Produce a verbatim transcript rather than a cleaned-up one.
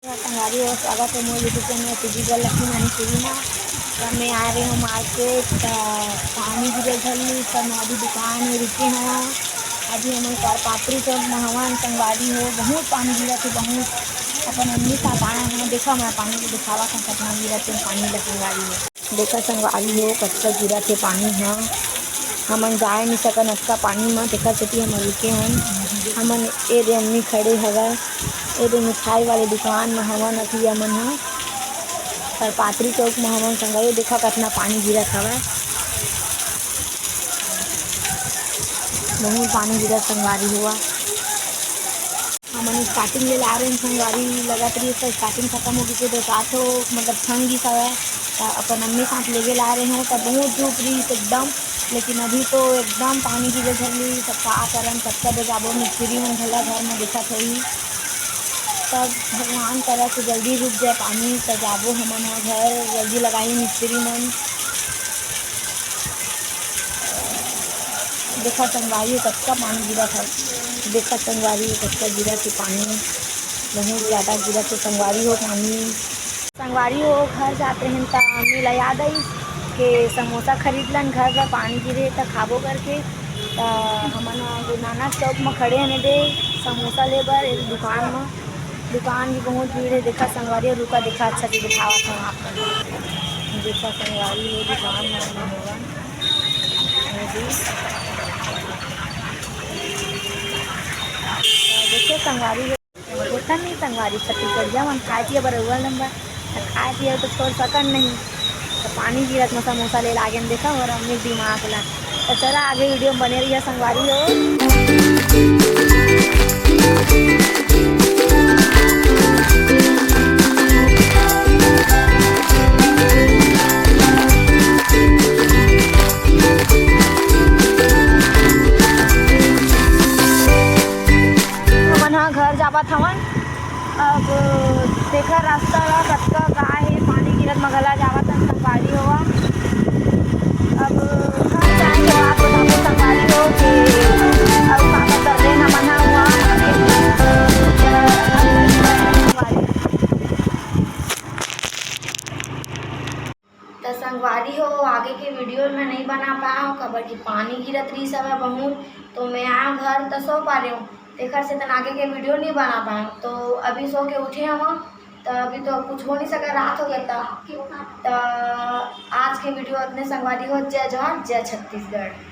संगवारी हो, स्वागत हे मोर YouTube channel TV girl Lakshmi मानी टीवी मा। त मैं आए रहे हूँ market, त पानी गिरे धर ली, त मैं अभी दुकान में रुके हूँ। अभी हमन कर पात्री चौक में हवन संगवारी हो, बहुत पानी गिरत हे, बहुत। अपन अम्मी साथ आए हैं, देखा मैं पानी को दिखावा था, कितना गिरत हे पानी ला संगवारी हो। देखा संगवारी हो, कतका गिरत हे पानी ह। हमन जाए नइ सकन अतका पानी म, तेखर सेती हमन रुके हन। हमन ए दे अम्मी खड़े हवय, ए दे मिठाई वाले दुकान म हवन अभी हमन ह। पर पात्री चौक म हवन संगवारी, देखा कतना पानी गिरत हवय। बहुत पानी गिरत संगवारी हुआ। हमन starting ले ला रहे हैं संगवारी, लगत रही तो starting खत्म हो गई, तो साथ हो, मतलब, थम गिस हवय, त अपन अम्मी साथ लेगे ला रहे हैं, त बहुत धूप रही एकदम। लेकिन अभी तो एकदम पानी गिरे धर ली, सब का करन, कतका बजाबो मिस्त्री मन घला घर में देखत होही। तब भगवान करा से जल्दी रुक जाए पानी, त जाबो हमन ह घर, जल्दी लगाही मिस्त्री मन। देखा संगवारी हो, कतका पानी गिरत हे। देखा संगवारी हो, कतका गिरत हे पानी, बहुत ज्यादा गिरत हे संगवारी हो पानी। संगवारी हो, घर जात रहेन त अम्मी ला याद आइस के समोसा खरीद लन घर बर, पानी गिरे त खाबो करके। त हमन ह गुरु नानक चौक म खड़े हन दे समोसा ले बर एक दुकान म। दुकान भी बहुत भीड़ हे। देखा संगवारी हो, रुका, देखा अच्छा से दिखावत हन आप मन। देखा संगवारी हो, दुकान म हमन हवन। ये भी। देखिए संगवारी हो, होता नहीं संगवारी, छत्तीसगढ़िया मन खाए पिए बर अव्वल नंबर। त खाए पिए तो छोड़ सकन नहीं। त पानी गिरत म समोसा ले लागेन, देखा मोर अम्मी दिमाग ला। त चला आगे video म बने रहिया संगवारी हो। हमन ह घर जावत हवन। अब देखा रास्ता ला कतका का हे, पानी गिरत म घला जावत हन संगवारी हो। अब घर जाए के बाद बताबो संगवारी हो के अउ का का कर ले हमन ह हुआ। त संगवारी हो, आगे के video मैं नहीं बना पाया हूँ, काबर कि पानी गिरत रहिस हवय बहुत, तो मैं आ घर त सो पा रहे हूँ, तेखर से तन आगे के video नहीं बना पाया हूँ। तो अभी सो के उठे हूँ, त अभी तो कुछ हो नहीं सका, रात हो गया था। त आज के video इतने संगवारी हो, जय जोहार, जय छत्तीसगढ़।